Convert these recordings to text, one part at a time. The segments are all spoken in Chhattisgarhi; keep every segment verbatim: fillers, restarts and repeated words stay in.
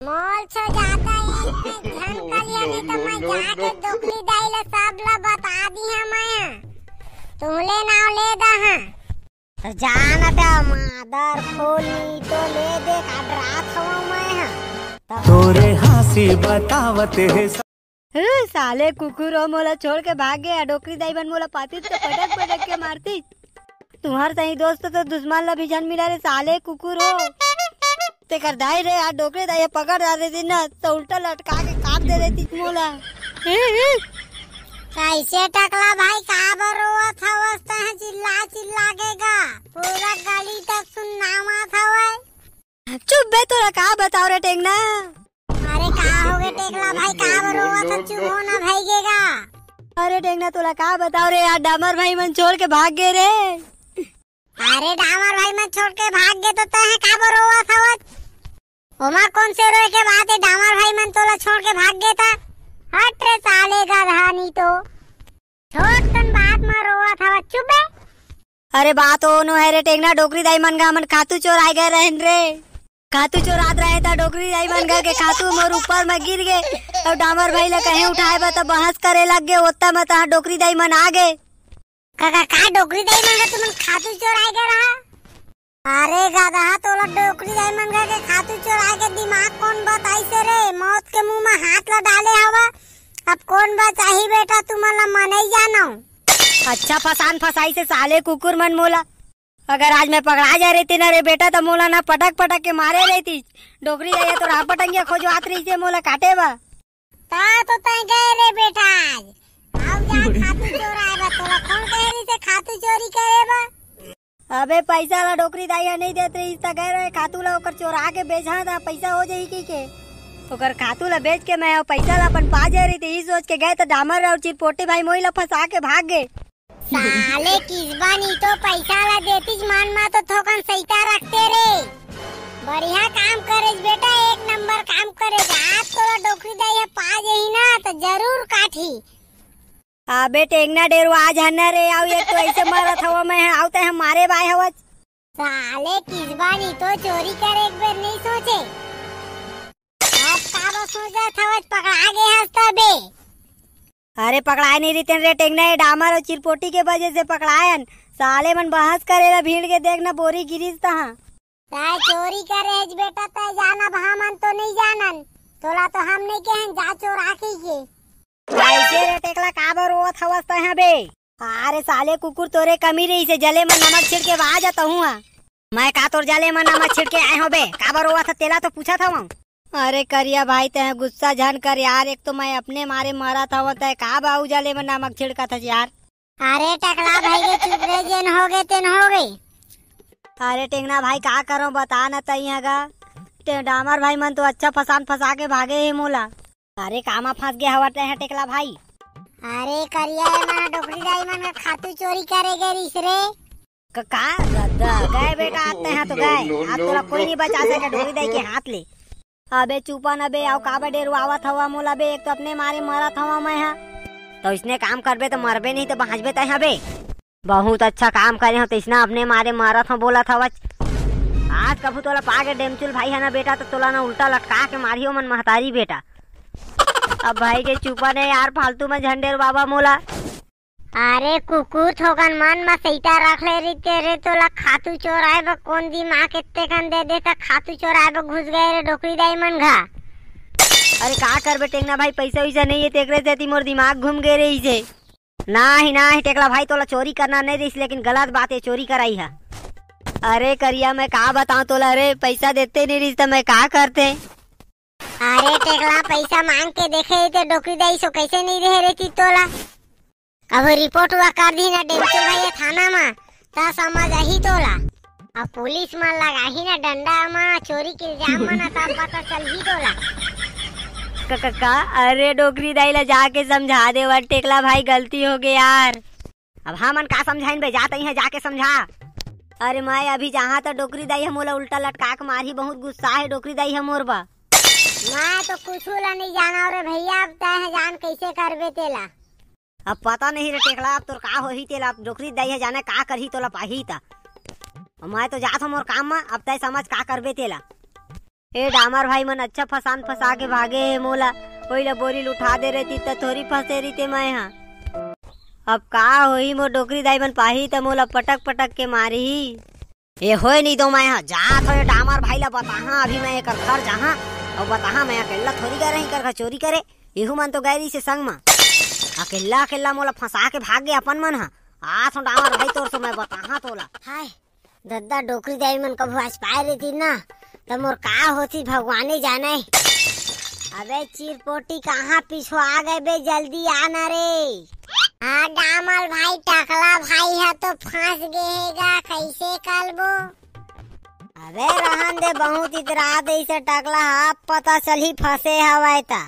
मोल छो जाता है, इसमें झन कलिया नहीं तो मैं जाके डोकरी दाई ला सब ला बता दी है मैं। तुहले नाव ले दा हाँ। तो जाना था मादर खोली तो ले दे का डरात हूँ मैं हाँ। तब तोरे हाँसी बतावत हे। हु, साले कुकुर हो, मोला छोड़ के भाग गे। आ डोकरी दाई मन मोला पातिस तो पटक पटक के मारतिस। तुंहर सही दोस्त तो दुश्मन ला भी झन मिला रे साले कुकुर हो। तेकर दाई रे, आ डोकरी दाई पकड़ डारे दिन ना, तो उल्टा लटका के काट दे रहितिस मोला। कइसे टकला भाई, का बर रोवत हवस तैं चिल्ला चिल्ला के गा? पूरा गली तक सुननावत हवय। चुप बे, तोला का बताओ रे टेंगना। अरे का होगे टेकला भाई, का बर रोवत हस? चुप हो ना भाई गे गा। अरे टेंगना, तोला का बताओ रे यार, डामर भाई मन छोड़ के भाग गे रे। अरे डामर भाई मन छोड़ के भाग गे तो तैं का बर रोवत हवस? ओमा कौन से रोए के बात है, डामर भाई मन तोला छोड़ के भाग गे ता। हट रे साले गधा नी तो। छोट कन बात म रोवत हवस, चुप बे। अरे बात ओ नो है रे टेंगना, डोकरी दाई मन गा हमन खातू चोराए गए रहेन रे। खातू चोरात रहे ता डोकरी दाई मन गा के खातू मोर ऊपर म गिर गे। अउ डामर भाई ला कहे उठाए बा त बहस करे लग गे, ओत्ता म तहाँ डोकरी दाई मन आ गे। का, का, का डोकरी दाई मन गा तुमन खातू चोराए गए रहा? अरे गधा, तोला डोकरी दाई मन गा के खातू चोराए के दिमाग कौन बताइस रे? मौत के मुंह म हाथ ला डाले हवा। अब कौन बचाही बेटा, तुमन ला मनई जानव। अच्छा फसान फसाइस साले कुकुर मन मोला। अगर आज मैं पकड़ा जा रहितेंव ना रे बेटा, त मोला ना पटक पटक के मारे रहितिस। डोकरी दाई ह तोर हाथ पटंगिया खोजवात रहिसे मोला काटे बा। ता तो तैं गए रे बेटा आज। आउ जा खातू चोराए बा, तोला कौन कहे रहिसे खातू चोरी करे बा? अबे पइसा ला डोकरी दाई ह नइ देत रहिस त गए रहे खातू ला ओकर चोरा के बेचहा त पइसा हो जाही कहिके। ओकर खातू ला बेच के मैं ह पइसा ला अपन पा जाए रहितेंव, इही सोच के गए त डामर अउ चिरपोटी भाई मोही ला फंसा के भाग गे। साले किसबा नी तो पइसा ला देतिस मन मा तो थोकन सइता रखते रे। बढ़िया काम करेस बेटा, एक नंबर काम करेस। आज तोला डोकरी दाई ह पा जाही ना त जरूर काटही। अबे टेंगना डेरवा झन रे, आउ एक तो अइसे मरत हवा मैं ह, आउ तैं ह मारे बर आए हवस। साले किसबा नी तो चोरी करे एक बेर नइ सोचे। अब का बर सोचत हवस, पकड़ा गे हस तबे। अरे पकड़ाए नइ रहितेंव रे टेंगना, ये डामर अउ चिरपोटी के वजह से पकड़ाएन। साले मन बहस करे ला भीड़ गे देख ना बोरी गिरिस तहाँ। तैं चोरी करे हस बेटा, तैं जान, अब हमन तो नइ जानन। तोला तो हम नइ कहेन जा चोरा कहिके। कइसे रे टेकला, का बर रोवत हवस तैं ह बे? अरे साले कुकुर, तोरे कमी रहिसे, जले म नमक छिड़के बर आ जात हूँ। मैं का तोर जले म नमक छिड़के आए हँव बे? का बर रोवत हस तेला तो पूछत हवँ। अरे करिया भाई, तैं गुस्सा झन कर यार, एक तो मैं अपने मारे मरत हवँ, तैं का बर अउ जले म नमक छिड़कत हस यार। अरे टकला भाई गे, चुप रे, जेन होगे तेन होगे। अरे टेंगना भाई, का करँव बता न तैं ह गा। ते डामर भाई मन तो अच्छा फसान फसा के भागे हे मोला। अरे कामा फँस गे हवस तैं ह टेकला भाई। अरे करिया, ये मन डोकरी दाई मन का खातू चोरी करे गे रिहिस रे। क-, का? द-, द-, गए बेटा, आज तैं ह तो गए। आज तोला कोई नइ बचा सके डोकरी दाई के हाथ ले। अबे चुपा न बे, अउ काबर डेरवावत हवा मोला बे, एक तो अपने मारे मरत हवा मैं ह। तो इसने काम करबे तो मरबे नहीं तो बाँचबे तैं ह बे। बहुत अच्छा काम करे हँव, तइसना अपने मारे मरत हँव बोलत हवच। आज कभू तोला पागे डेमचुल भाई ह ना बेटा, तो तोला ना उल्टा लटका के मारही ओमन महतारी बेटा। अब भाई के चुपा ने यार, फालतू में झन डेरवावा मोला। अरे कुकुर, थोकन मन म सइता रख ले रहिते रे, तोला खातू चोराए बर कोन दिमाग एत्ते कन दे दे त खातू चोराए बर घुस गए रे डोकरी दाई मन घा। अरे का करबे टेंगना भाई, पइसा वइसा नइ हे तेकरे सेती मोर दिमाग घूम गे रहिसे। नाही, नाही, टेकला भाई, तोला चोरी करना नइ रहिस, लेकिन गलत बात हे, चोरी कराई ह। अरे करिया, मैं का बतावं तोला रे, पइसा देते नइ रहिस, त मैं का करते? अरे टेकला, पइसा मांग के देखे रहिते, डोकरी दाई सो कइसे नइ दे रहितिस तोला? कभू रिपोर्ट हुआ कर दी ना डेमचुल भाई थाना म, त समझ आही तोला। अब पुलिस मन लगाही ना डंडा म, चोरी के इल्जाम म ना, तब पता चलही तोला। क-, क-, का? अरे डोकरी दाई ला जाके समझा देवा टेकला भाई, गलती होगे यार। अब हमन का समझाइन बे, जा तइहाँ जाके समझा। अरे मैं अभी जाहाँ त डोकरी दाई ह मोला उल्टा लटका के मारही, बहुत गुस्सा हे डोकरी दाई ह मोर बा। मैं तो कुछू ला नइ जानव रे भइया, अब तैं ह जान कइसे करबे तेला। अब पता नहीं रे टेकला, अब तोर का होही तेला, अब डोकरी दाई ह जाने का करही तोला पाही त। अब मैं तो जात हँव मोर काम म, अब तैं समझ का करबे तेला। ए डामर भाई मन अच्छा फसान फसा के भागे हे मोला, ओइला बोरी ल उठा दे रहितिस त थोरी फंसे रहितेंव मैं हा। अब का होही, मोर डोकरी दाई मन पाही त मोला पटक पटक के मारही। ए होय नइ दों मैं हा, जात हों ए डामर भाई ला बताहां, अभी मैं एकर घर जाहां अउ बताहां, मैं अकेल्ला थोरी गे रहेंव एकर घर चोरी करे, एहू मन तो गे रहिसे संग म। अकेल्ला अकेल्ला मोला फंसा के भाग गे अपन मन हा। आत हों डामर भाई तोर से मैं बताहां तोला। हाय, ददा डोकरी दाई मन कभू आज पाय रहितिस ना, त मोर का होतिस भगवाने जानय। अबे चिरपोटी कहां पिछुवा गे बे, जल्दी आ ना रे। हां डामर भाई, टकला भाई हा तो फंस गे हे गा, कइसे कलबो? अबे रहन दे, बहुत इतरा देइसे टकला हा, अब पता चलही फंसे हवय त।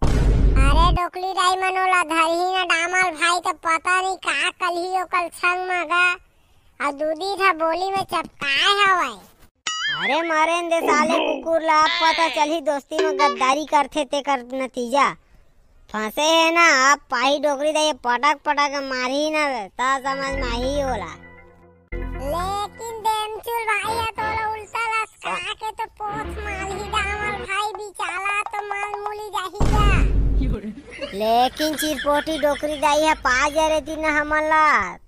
अरे डोकरी दाई मन ओला धरही ना डामर भाई, त पता नइ का कलही ओकर संग म गा। अउ दू दिन हा बोरी म चपकाय हवय। अरे मरेन दे साले कुकुर ला, अब पता चलही दोस्ती म गद्दारी करथे तेकर नतीजा। फंसे हे ना, अब पाही डोकरी दाई पटक पटक के मारही ना, त समझ म आही ओला। लेकिन देमचुल भाई हा तोला उल्टा लटका के तो पोंछ मारही डामर भाई, बिचाला तो मल मुली जाही गा। लेकिन चिरपोटी डोकरी दाई हा पा जाय रहितिस ना हमन ला,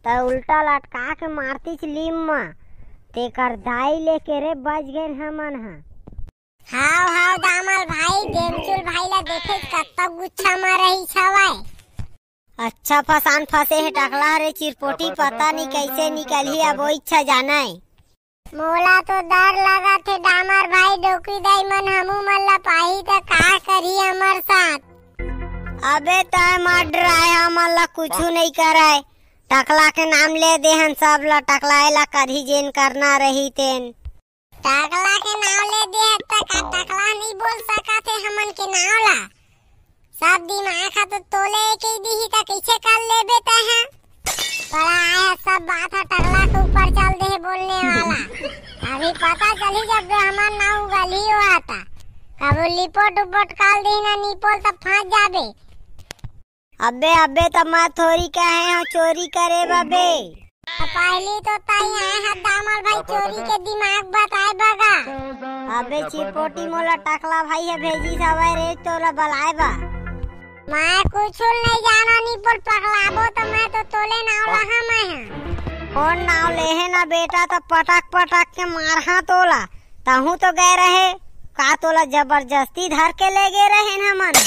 त उल्टा लटका के मारतिस लीम म। तेकर दाई लेके रे बच गेन हमन हा। हाव हाव डामर भाई, देमचुल भाई ला देखे कतका गुस्सा म रहिस हवय। अच्छा फसान फंसे हे टकला रे चिरपोटी, पता नइ कइसे निकलही, अब ओइच जानय। मोला तो डर लगत हे डामर भाई, डोकरी दाई मन हमू मन ला पाही त का करही हमर साथ। अबे तंय मत डराय, हमन ला कुछु नइ करय। टकला के नाम ले दे हन सब ला, टकला एला करही जेन करना रही तेन। टकला के नाव ले दे हस त का टकला नइ बोल सकत हे हमन के नाव ला? सब दिमाग ह तो तोले के दिही त कइसे कर लेबे तैं ह? बड़ा आय ह सब बात ह टकला के ऊपर चल दे हे बोलने वाला। अभी पता चलही जब हमर नाव उगलही हुआ त। कभू लिपोट उपोट कर दिही ना निपोल त फंस जाबे। अबे, अबे, त मैं थोरी कहे हंव चोरी करे बर बे। त पहिली तो तई आए ह दामल भाई चोरी के दिमाग बताए बर गा। अबे चिरपोटी मोला टकला भाई ह भेजिस हवय रे तोला बलाए बर। मैं कुछु नइ जानंव निपोल पकलाबो त मैं तो तोले नाव लाहंव मैं ह। कोन नाव लेहे ना बेटा त पटक पटक के मारहां तोला। तहूं तो गए रहे, का तोला जबरदस्ती धर के ले गे रहेन हमन?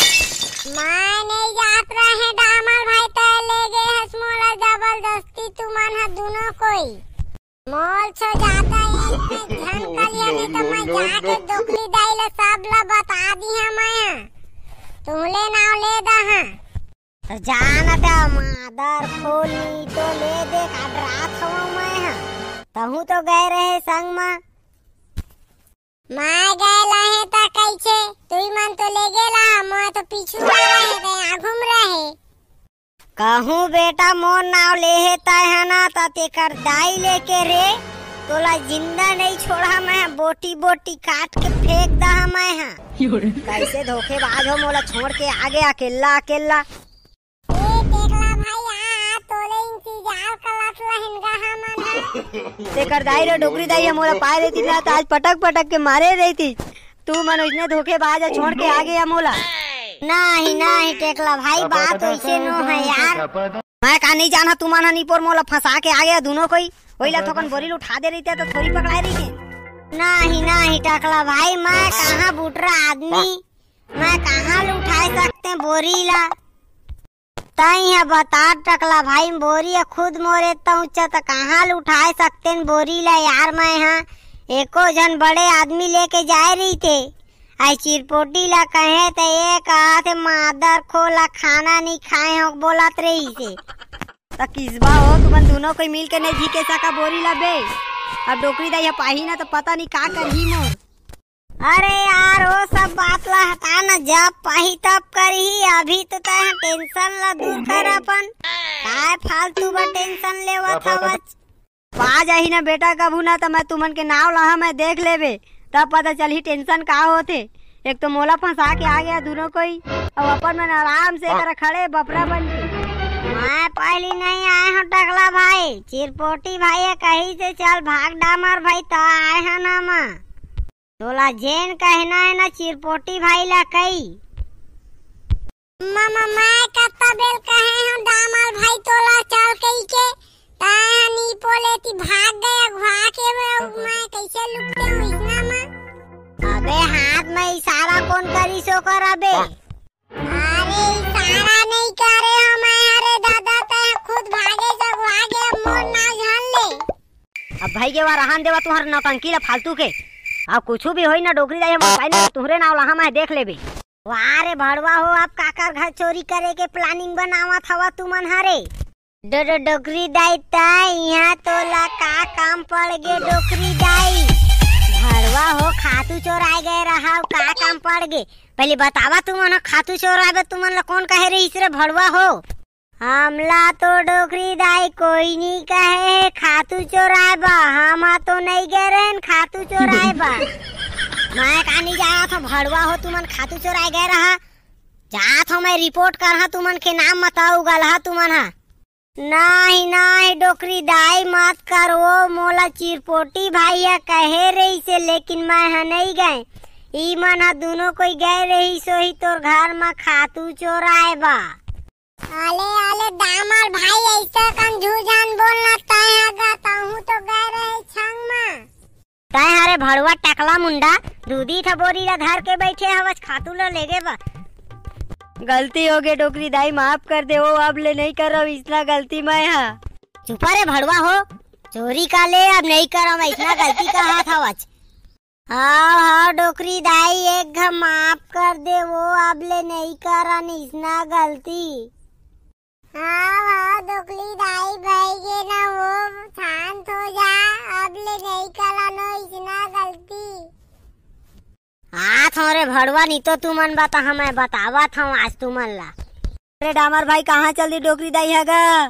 मैं नइ जात रहे दामल भाई, तैं ले गे हस मोला जबरदस्ती, तुमन ह दुनो कोई। मोल छो जाता एक झन कलिया नइ त मैं जाके दोकली दाई ल सब ल बता दिहां मैं ह। तुहले नाव ले दहां। त जान त मादर खोली तो ले दे का डरात हवं मैं ह। तहूं तो गए रहे संग म। मैं गए लहे त कइसे? तुई मन तो ले गे लहा, मैं तो पीछू म रहे, तैं आघू म रहे। कहूं बेटा मोर नाव लेहे तैं ह ना, त तेकर दाई लेके रे, तोला जिंदा नइ छोड़हां मैं, बोटी बोटी काट के फेंक दहां मैं ह। कइसे धोखेबाज हो, मोला छोड़ के आगे अकेल्ला अकेल्ला। ए टेकला भाई, आ, आ, तोले इंतजार करत रहेन गा हमन ह। तेकर दाई रे डोकरी दाई ह मोला पाए रहितिस ना, त आज पटक पटक के मारे रहितिस। तुमन ओइसने धोखेबाज ह छोड़ के आगे ह मोला। नहीं, नहीं टेकला भाई, बात ओइसे नो हे यार। मैं का नइ जानंव, तुमन ह निपोर मोला फंसा के आगे ह दुनो कोई। ओइला थोकन बोरी ल उठा दे रहिते त थोरी पकड़ाए रहिते। नहीं, नहीं टेकला भाई, मैं कहां बुटरा आदमी, मैं कहां ल उठाए सकतेंव बोरी ला? तैं ह बता टकला भाई, बोरी ह खुद मोर एतना ऊंचा त कहां ल उठाए सकतेंव बोरी ला यार? मैं ह एको झन बड़े आदमी लेके जाए रहिते। अई चिरपोटी ला कहे त ए कहत हे मादर खो ला खाना नइ खाए हों बोलत रहिसे। त किसबा हो, तुमन दुनो कोई मिल के नइ झिके सका बोरी ला बे। अब डोकरी दाई ह पाही ना त पता नइ का करही मोर। अरे यार, वो सब बात ला हटा ना, जब पाही तब करही। अभी तो तैं ह टेंशन ला दूर कर अपन, काय फालतू बर टेंशन लेवत हवच? पा जाही ना बेटा कभू ना, त मैं तुमन के नाव लाहंव, मैं देख लेबे, तब पता चलही टेंशन का होथे। एक तो मोला फंसा के आगे ह दुनो कोई, अउ अपन मन आराम से करा खड़े बपरा बन के। मैं पहिली नइ आए हों टकला भाई, चिरपोटी भाई ह कहिसे चल भाग डामर भाई, त आए हों ना मैं। तोला जेन कहना हे ना चिरपोटी भाई ला कही। मामा, मैं कत्ता बेल कहे हूँ डामर भाई तोला चल कही के, तैं ह नी बोले ती भाग गए अगुआ के, मैं, मैं कैसे लुकते हूँ इसना मा? अबे हाथ में इशारा कौन करी सो कर अबे? अरे इशारा नहीं करे हो मैं, अरे दादा तैं खुद भागे से अगुआ के, अब मोर नाव जान ले। अब भाई के वा रहन देवा तुहर नौटंकी ला फालतू के। अब कुछ भी होई ना डोकरी दाई हम पाई ना तुहरे नाव लहा मैं देख लेबे। वाह रे भड़वा हो, अब काकर घर चोरी करे के planning बनावत हवा तुमन हरे। डो-, डो-, डोकरी दाई ता इहाँ तोला का काम पड़ गे डोकरी दाई? भड़वा हो खातू चोराए गए रहा, का काम पड़ गे? पहले बतावा तुमन ह खातू चोराए बर तुमन ला कौन कहे रहिस रे भड़वा हो? हमला तो डोकरी दाई कोई नहीं कहे हे खातू चोराए बा, हम तो नहीं गए रहन खातू चोराए बा। मैं का नहीं जाना था भड़वा हो तुमन खातू चोराए गए रहा। जात हो मैं report करहा तुमन के नाम मत अउ गलहा तुमन हा। नहीं नहीं डोकरी दाई मत कर, वो मोला चिरपोटी भाई ह कहे रहिसे लेकिन मैं ह नहीं गए। ई मन ह दोनों कोई गए रहिस होही तोर घर म खातू चोराए बा। अले अले दामल भाई ऐसे कन झूझान बोलना तय ह गा तहूँ तो गए रहे छंग म। तय हरे भड़वा टकला मुंडा, दूधी था बोरी ला धर के बैठे हवस खातू ला लेगे बा। गलती हो गे डोकरी दाई, माफ कर दे, वो अब ले नहीं करव इसना गलती मैं हा। चुपा रे भड़वा हो, चोरी का ले अब नहीं करव इसना गलती का हाथ हवच। हाँ हाँ डोकरी दाई एक घ माफ कर दे, वो अब ले नहीं करन इसना गलती। हाँ, हाँ, डोकरी दाई भई गे ना, वो शांत हो जा, अब ले नहीं करनो इसना गलती। हाँ, थोरे भड़वा नी तो तुमन बता, मैं बतावत हूँ आज तुमन ला। अरे डामर भाई, कहाँ चल दी डोकरी दाई हगा?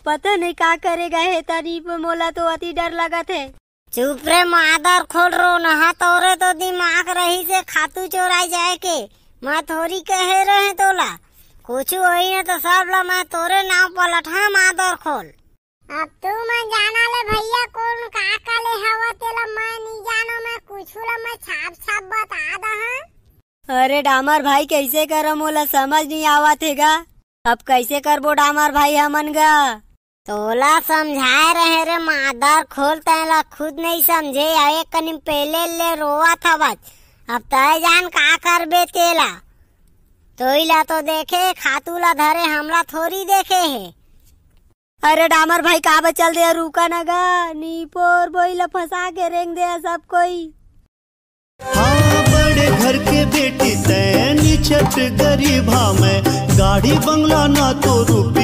पता नहीं का करे गए हे, तनी पे मोला तो अति डर लगत हे। चुप रे मादर खोल रो नहा, तोरे तो दिमाग रहिसे खातू चोराए जाए के। मैं थोरी कहे रहे तोला, कुछु होई ना तो सब ला मैं तोरे नाव पलटहा मादर खोल। अब तू मन जाना ले भैया, कौन का का ले हवा तेला मैं नी जानो, मैं कुछु ला मैं छाप छाप बता दहा। अरे डामर भाई, कैसे करम, मोला समझ नहीं आवत हे गा। अब कैसे करबो डामर भाई हमन गा? तोला समझाए रहे रे मादर खोल, तैं ला खुद नहीं समझे, अउ एक कनी पहले ले रोवत हवच, अब तय जान का करबे तेला। तोई ला तो देखे, खातू ला धरे, हमला थोरी देखे हे। अरे डामर भाई, का बचल दे, रुका न गा, नीपोर बोई ला फंसा के रेंग दे सब कोई। हाँ, बड़े घर के बेटी तैं निछट गरीबा में, गाड़ी बंगला ना तो रुपया